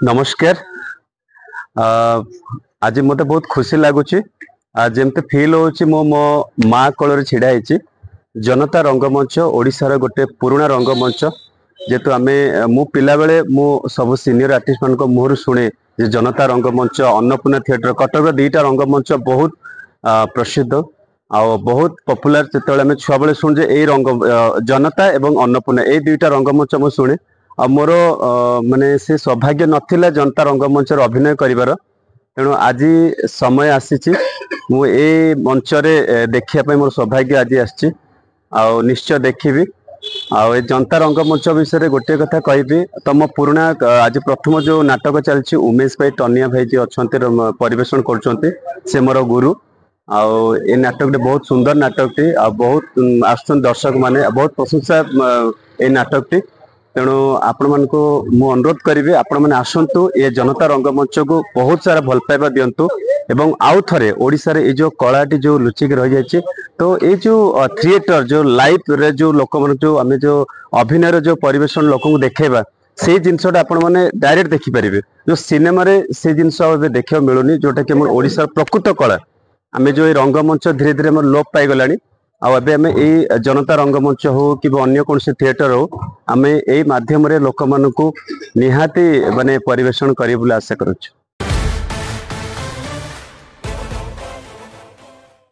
ନମସ୍କାର। ଆଜି ମତେ ବହୁତ ଖୁସି ଲାଗୁଛି, ଯେମିତି ଫିଲ୍ ହଉଛି ମୁଁ ମୋ ମା କୋଳରେ ଛିଡା ହେଇଛି। ଜନତା ରଙ୍ଗମଞ୍ଚ ଓଡ଼ିଶାର ଗୋଟେ ପୁରୁଣା ରଙ୍ଗମଞ୍ଚ। ଯେହେତୁ ଆମେ ମୁଁ ପିଲାବେଳେ ମୁଁ ସବୁ ସିନିୟର ଆର୍ଟିଷ୍ଟ ମାନଙ୍କ ମୁହଁରୁ ଶୁଣେ ଯେ ଜନତା ରଙ୍ଗମଞ୍ଚ, ଅନ୍ନପୂର୍ଣ୍ଣା ଥିଏଟର, କଟକର ଦିଟା ରଙ୍ଗମଞ୍ଚ ବହୁତ ପ୍ରସିଦ୍ଧ ଆଉ ବହୁତ ପପୁଲାର। ଯେତେବେଳେ ଆମେ ଛୁଆବେଳେ ଶୁଣୁ ଯେ ଏଇ ରଙ୍ଗ ଜନତା ଏବଂ ଅନ୍ନପୂର୍ଣ୍ଣା, ଏଇ ଦୁଇଟା ରଙ୍ଗମଞ୍ଚ ମୁଁ ଶୁଣେ। ଆଉ ମୋର ମାନେ ସେ ସୌଭାଗ୍ୟ ନଥିଲା ଜନତା ରଙ୍ଗମଞ୍ଚରେ ଅଭିନୟ କରିବାର। ତେଣୁ ଆଜି ସମୟ ଆସିଛି, ମୁଁ ଏଇ ମଞ୍ଚରେ ଦେଖିବା ପାଇଁ ମୋର ସୌଭାଗ୍ୟ ଆଜି ଆସିଛି ଆଉ ନିଶ୍ଚୟ ଦେଖିବି। ଆଉ ଏ ଜନତା ରଙ୍ଗମଞ୍ଚ ବିଷୟରେ ଗୋଟିଏ କଥା କହିବି, ତମ ପୁରୁଣା ଆଜି ପ୍ରଥମ ଯୋଉ ନାଟକ ଚାଲିଛି, ଉମେଶ ଭାଇ, ଟନିଆ ଭାଇ ଯିଏ ଅଛନ୍ତି ପରିବେଷଣ କରୁଛନ୍ତି, ସେ ମୋର ଗୁରୁ। ଆଉ ଏ ନାଟକଟି ବହୁତ ସୁନ୍ଦର ନାଟକଟି ଆଉ ବହୁତ ଆସୁଛନ୍ତି ଦର୍ଶକ ମାନେ, ବହୁତ ପ୍ରଶଂସା ଏଇ ନାଟକଟି। ତେଣୁ ଆପଣମାନଙ୍କୁ ମୁଁ ଅନୁରୋଧ କରିବି, ଆପଣମାନେ ଆସନ୍ତୁ, ଏ ଜନତା ରଙ୍ଗମଞ୍ଚକୁ ବହୁତ ସାରା ଭଲ ପାଇବା ଦିଅନ୍ତୁ ଏବଂ ଆଉ ଥରେ ଓଡ଼ିଶାରେ ଏଇ ଯୋଉ କଳାଟି ଯୋଉ ଲୁଚିକି ରହିଯାଇଛି, ତ ଏଇ ଯୋଉ ଥିଏଟର ଯୋଉ ଲାଇଭରେ ଯୋଉ ଲୋକମାନଙ୍କୁ ଯୋଉ ଆମେ ଯୋଉ ଅଭିନୟର ଯୋଉ ପରିବେଷଣ ଲୋକଙ୍କୁ ଦେଖେଇବା, ସେଇ ଜିନିଷଟା ଆପଣମାନେ ଡାଇରେକ୍ଟ ଦେଖିପାରିବେ। ଯୋଉ ସିନେମାରେ ସେ ଜିନିଷ ଆଉ ଏବେ ଦେଖିବାକୁ ମିଳୁନି, ଯୋଉଟା କି ଆମର ଓଡ଼ିଶାର ପ୍ରକୃତ କଳା। ଆମେ ଯୋଉ ଏଇ ରଙ୍ଗମଞ୍ଚ ଧୀରେ ଧୀରେ ଆମର ଲୋପ ପାଇଗଲାଣି, ଆଉ ଏବେ ଆମେ ଏଇ ଜନତା ରଙ୍ଗମଞ୍ଚ ହଉ କିମ୍ବା ଅନ୍ୟ କୌଣସି ଥିଏଟର ହଉ, ଆମେ ଏଇ ମାଧ୍ୟମରେ ଲୋକମାନଙ୍କୁ ନିହାତି ମାନେ ପରିବେଷଣ କରିବୁ ବୋଲି ଆଶା କରୁଛୁ।